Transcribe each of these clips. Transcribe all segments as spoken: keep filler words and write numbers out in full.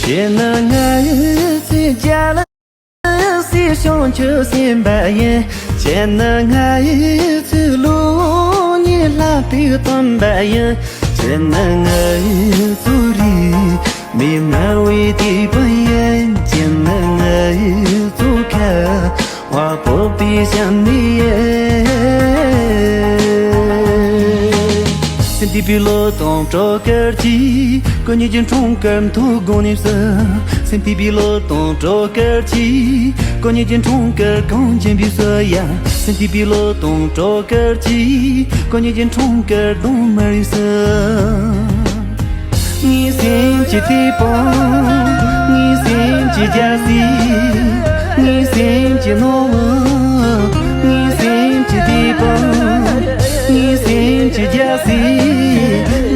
ཁྱེད་ནི་ང་ཡི་ཚེ་རྒྱལ་སྲས་བྱང་ཆུབ་སེམས་དཔའ་ཡིན། ཁྱེད་ནི་ང་ཡི་ཚེ་བློ་ཉིད་ལྷ་པའི་སྟོན་པ་ཡིན། ཁྱེད་ནི་ང་ཡི་གཙོ་རིག་མི་སྨྲ་བའི་དེད་དཔོན་ཡིན། ཁྱེད་ནི་ང་ཡི་གཙོ་ཁ་བ་སྤོབས་པའི་ཞབས་ནི་ཡིན། སེམས་བདེ་བའི་བློ་དང་སྤྲོ་དགའ་གྱིས། ཀུན་ཉིད་ཀྱི་འཁྲུངས་སྐར་མཐོ་སྒང་ནས་བསུ། སེམས་བདེ་བའི་བློ་དང་སྤྲོ་དགའ་གྱིས། ཀུན་ཉིད་ཀྱི་འཁྲུངས་སྐར་གངས་ཅན་པའི་བསུ་ཡ། སེམས་བདེ་བའི་བློ་དང་སྤྲོ་དགའ་གྱིས། ཀུན་ཉིད་ཀྱི་འཁྲུངས་སྐར་གདོང་དམར་བའི་བསུ། ངའི་སེམས་ཀྱི་དེད་དཔོན། ངའི་སེམས་ཀྱི་རྒྱལ་སྲས། ངའི་སེམས་ཀྱི་ནོར་བུ། ངའི་སེམས་ཀྱི་དེད་དཔོན། ངའི་སེམས་ཀྱི་རྒྱལ་སྲས།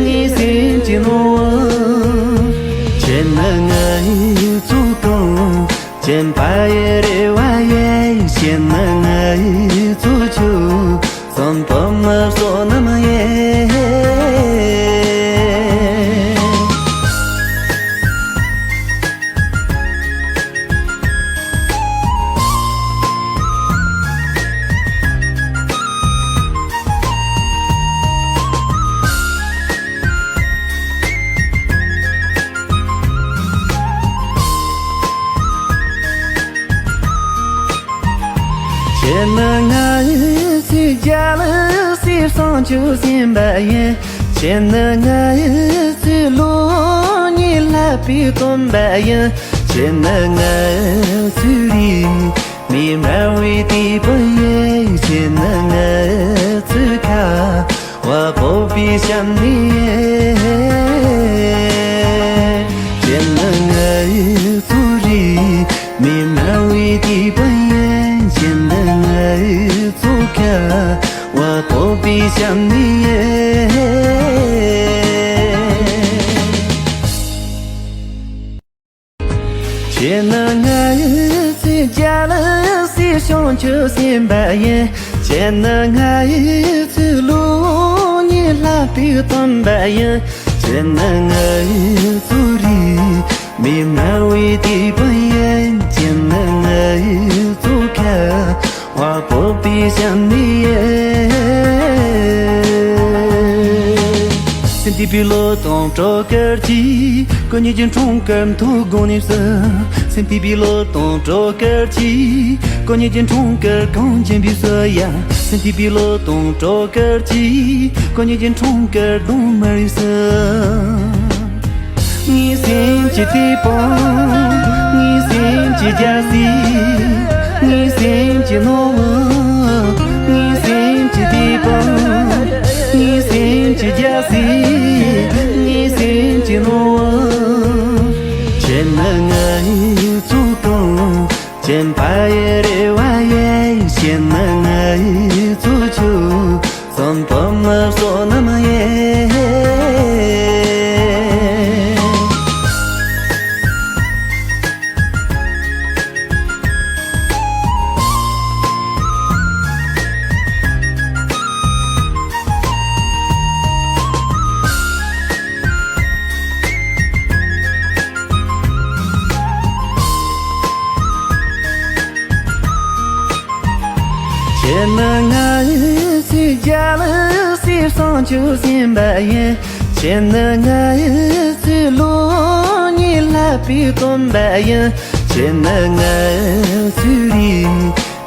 ངའི་སེམས་ཀྱི་ནོར་བུ། ཁྱེད་ནི་ངའི་གཙོ་རྐང་། སྦྱིན་པ་ཡི་རེ་བ་ཡིན། ཁྱེད་ནི་ངའི་གཙོ་ཆུ་གསུམ་བུ་མོ་བསོད་ནམས་ཡིན། ཁྱེད་ནི་ང་ཡི་ཚེ་རྒྱལ་སྲས་བྱང་ཆུབ་སེམས་དཔའ་ཡིན། ཁྱེད་ནི་ང་ཡི་ཚེ་བློ་ཉིད་ལྷ་པའི་སྟོན་པ་ཡིན། ཁྱེད་ནི་ང་ཡི་ཚེ་རིག་མི་སྨྲ་བའི་དེད་དཔོན་ཡིན། ཁྱེད་ནི་ང་ཡི་ཚེ་ཁ་བ་སྤོབས་པའི་ཞབས་ནི་ཡིན། ཁྱེད་ནི་ངའི་གཙོ་རིག་མི་སྨྲ་བའི་དེད་དཔོན་ཡིན། ཁྱེད་ནི་ངའི་གཙོ་ཁ་བ་སྤོབས་པའི་ཞབས་ནི་ཡིན། ཁྱེད་ནི་ང་ཡི་ཚེ་རྒྱལ་སྲས་བྱང་ཆུབ་སེམས་དཔའ་ཡིན། ཁྱེད་ནི་ང་ཡི་ཚེ་བློ་ཉིད་ལྷ་པའི་སྟོན་པ་ཡིན། ཁྱེད་ནི་ང་ཡི་གཙོ་རིག་མི་སྨྲ་བའི་དེད་དཔོན་ཡིན། ཁྱེད་ནི་ང་ཡི་གཙོ་ཁ་བ་སྤོབས་པའི་ཞབས་ནི་ཡིན། སེམས་བདེ་བའི་བློ་དང་སྤྲོ་དགའ་གྱིས། ཀུན་ཉིད་ཀྱི་འཁྲུངས་སྐར་མཐོ་སྒང་ནས་བསུ། སེམས་བདེ་བའི་བློ་དང་སྤྲོ་དགའ་གྱིས། ཀུན་ཉིད་ཀྱི་འཁྲུངས་སྐར་གངས་ཅན་པའི་བསུ་ཡ། སེམས་བདེ་བའི་བློ་དང་སྤྲོ་དགའ་གྱིས། ཀུན་ཉིད་ཀྱི་འཁྲུངས་སྐར་གདོང་དམར་བའི་བསུ། ངའི་སེམས་ཀྱི་དེད་དཔོན། ངའི་སེམས་ཀྱི་རྒྱལ་སྲས། ངའི་སེམས་ཀྱི་ནོར་བུ། ངའི་སེམས་ཀྱི་དེད་དཔོན། ངའི་སེམས་ཀྱི་རྒྱལ་སྲས། ངའི་སེམས་ཀྱི་ནོར་བུ། ཁྱེད་ནི་ངའི་གཙོ་རྐང་། སྦྱིན་པ་ཡི་རེ་བ་ཡིན། ཁྱེད་ནི་ངའི་གཙོ་ཆུ་གསུམ་བུ་མོ་བསོད་ནམས་ཡིན། ཁྱེད་ནི་ང་ཡི་ཚེ་རྒྱལ་སྲས་བྱང་ཆུབ་སེམས་དཔའ་ཡིན། ཁྱེད་ནི་ང་ཡི་ཚེ་བློ་ཉིད་ལྷ་པའི་སྟོན་པ་ཡིན། ཁྱེད་ནི་ང་ཡི་ཚེ་རིག་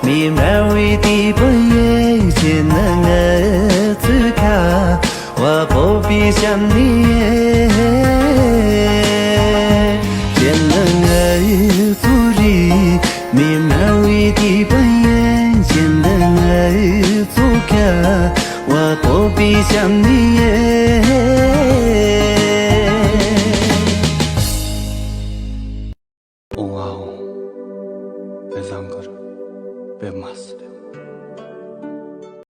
མི་སྨྲ་བའི་དེད་དཔོན་ཡིན། ཁྱེད་ནི་ང་ཡི་ཚེ་ཁ་བ་སྤོབས་པའི་ཞབས་ནི་ཡིན།